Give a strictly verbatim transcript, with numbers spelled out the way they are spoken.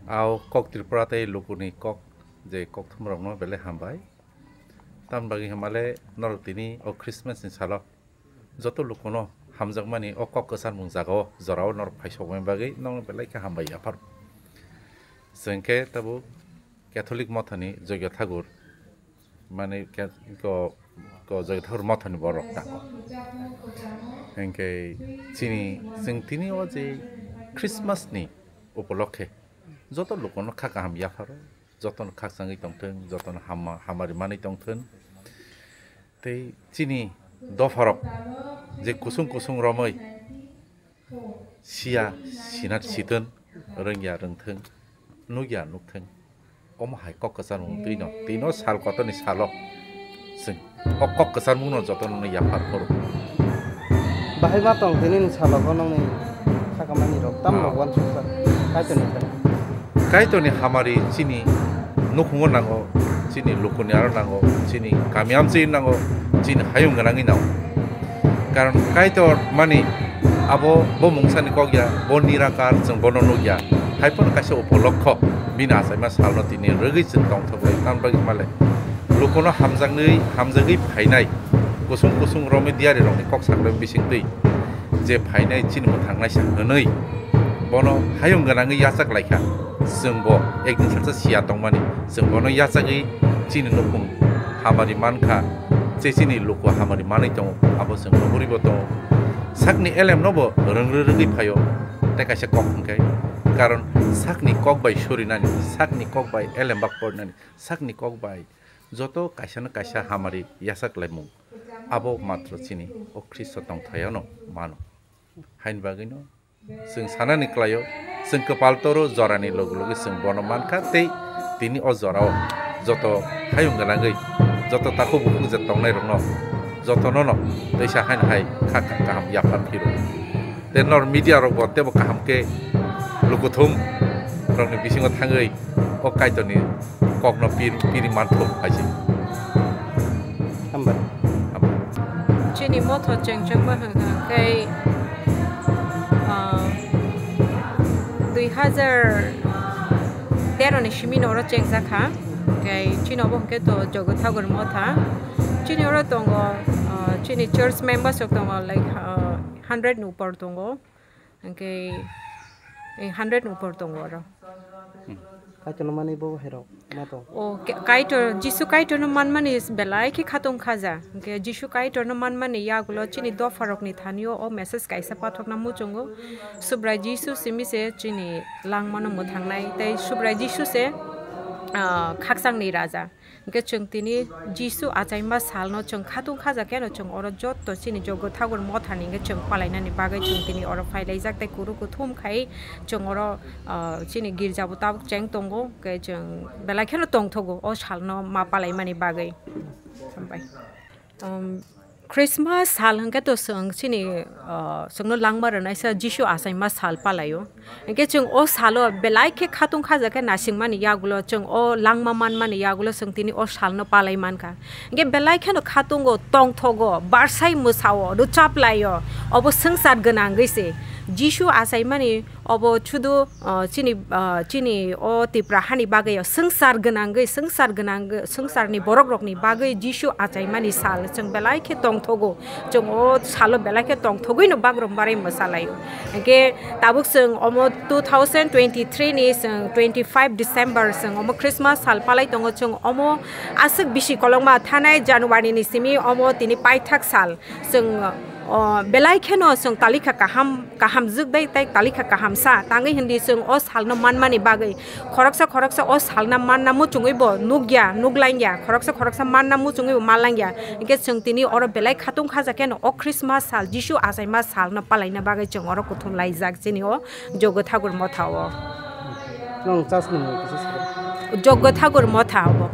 Ao kok Tripura tei lukuni kok je kokthumrokno belai hambai. Tamni bagwi hamale norok tini o Christmas ni salo joto lukuno hamjakmani o kok kwcharmung jagao jorao norok phaisokmani bagwi nokno belai khe hambai yaphar. Chwng khe tabuk Catholic mothani Joigya Thakur mane ke-, ko, ko Joigya Thakur mothani borok tango. Hinkhe chini chwng tini o je Christmas ni upolokhe joto lukuno kha kaham yapharo, jotono khakchangwi tongthwng, jotono hama-, hamari manwi tongthwng. Tei chini dopharok je kusung kusung romwi siya sina sitwn, rwngya rwngthwng, nukya nukthwng, omo hai kok kwcharmung twino, twino sal kotorni salo chwng o kok kwcharmungno jotono yaphar phuru. Bahai ma tong tini ni salo bo nokni khakamani rok tam rok uansukha Kaitorni thani. Kaitorni hamari chini nukhungo nango, chini lukuni aro nango, chini kami amchwi nango, chini hayung gwnangwi nango. Karon Kaitor mani abo bo mungsani kok ya, bo nirakar, chwng bono nukya. Haiphano kaisa upolokho bini achaima salno tini rwgwi chwng tongthok lai, tamni bagwi male lukuno hamjaknwi, hamjagwi phainai kusung kusung romwi diyari rokni kok sakrai bisingtwi je phainai chini mwthangnaisa hwnwi bono hayung gwnangwi yachak laikha. Chwng bo ekdin salsa siya tongmani, chwng bono yachagwi chini nukhung hamari mankha, che chini luku hamari manwi tongo, abo chwng nuguribo tongo. Sakni elemno bo rwngri rwgwi phaio, tei kaisa kok hwnkhe, karon sakni kok bai surinani, sakni kok bai elem bak porinani, sakni kok bai joto kaisa na kaisa hamari yachak laimung, abo matro chini o Khristo tongthayano mano. Haini bagwino chwng sanani klaio, chwng kwpal toro jorani logi logi chwng bono mankha tei tini o jorao joto hayung gwnangwi joto takhuk bukhuk je tongnairokno jotonono teisa haino hai kha kha kaham yaphar phiro. Tei nor media rok bo teibo kaham khe lukuthum rokni bisingo thangwi o Kaitorni kokno pir-, piri manthogo hai se. Hambai. Hambai. Chini motho chengchengma hwnkha khe, ah, dui hazar tero ni simi no oro chengjakha. Khe chini obo hwnkhe to Jogo Thakur motha. Chini oro tongo, ah, chini church members rok tongo, like, ah, hundred ni upor tongo. Hwnkhe, eh, hundred ni upor tongo oro. Hmm. Kaitorno manwi bo hai rok ma tong? O, ke-, Kaitor, Jisu Kaitorno manmani belai khe khatung khaja. Hwnkhe Jisu Kaitorno manmani yagulo chini dopharokni thanio o message kaisa pathokna muchungo. Subrai Jisu simi se chini langmano mwthangnai, tei Subrai Jisu se, ah, khakchangni raja. Hwnkhe chwng tini Jisu achaima salno chwng khatung khaja kheno chwng oro jotto chini Jogo Thakur mothani hwnkhe chwng palainani bagwi chwng tini oro phailaijak tei kuru kuthum khai chwng oro, ah, chini girja bo tabuk cheng tongo, hwnkhe chwng belai kheno tongthogo o salno ma palaimani bagwi. Hambai. Um, Christmas sal hwnkhe to chwng chini, ah, chwngno langma rwnaisa Jisu achaima sal palaio. Hwnkhe chwng o salo belai khe khatung khaja khe nasingmani yagulo chwng o langma manmani yagulo chwng tini o salno palai mankha. Hwnkhe belai kheno khatungo, tongthogo, barsai mwsao, rwchap laio, obo swngchar gwnangwi se. Jisu achaimani Obo sudu, ah, chini, ah, chini o Tipra hani bagwi o swngchar gwnangwi, swngchar gwnangwi, swngcharni borokrokni bagwi Jisu achaimani sal chwng belai khe tongthogo. Chwng o salo belai khe tongthogwino bagrum barai mwsalaio. Hwnkhe tabuk chwng omo two thousand twenty-three ni chwng twenty-five December chwng omo Christmas sal palai tongo. Chwng omo aswk bisi kolokma thanai January ni simi omo tini paithak sal. Chwng, o, belai kheno chwng talikha kaham, kaham jwk dai, tei talikha kaham sa. Tangwi hindi chwng o salno manmani bagwi khoroksa, khoroksa o salna manna muchungwi bo nukya, nuklangya, khoroksa, khoroksa manna muchungwi bo malangya. Hwnkhe chwng tini oro belai khatung khaja kheno o Christmas sal, Jisu achaima salno palaina bagwi chwng oro kuthum laijak chini o Jogo Thakur motha o. Nwng church ni mung kisa siro? Jogo Thakur motha obo.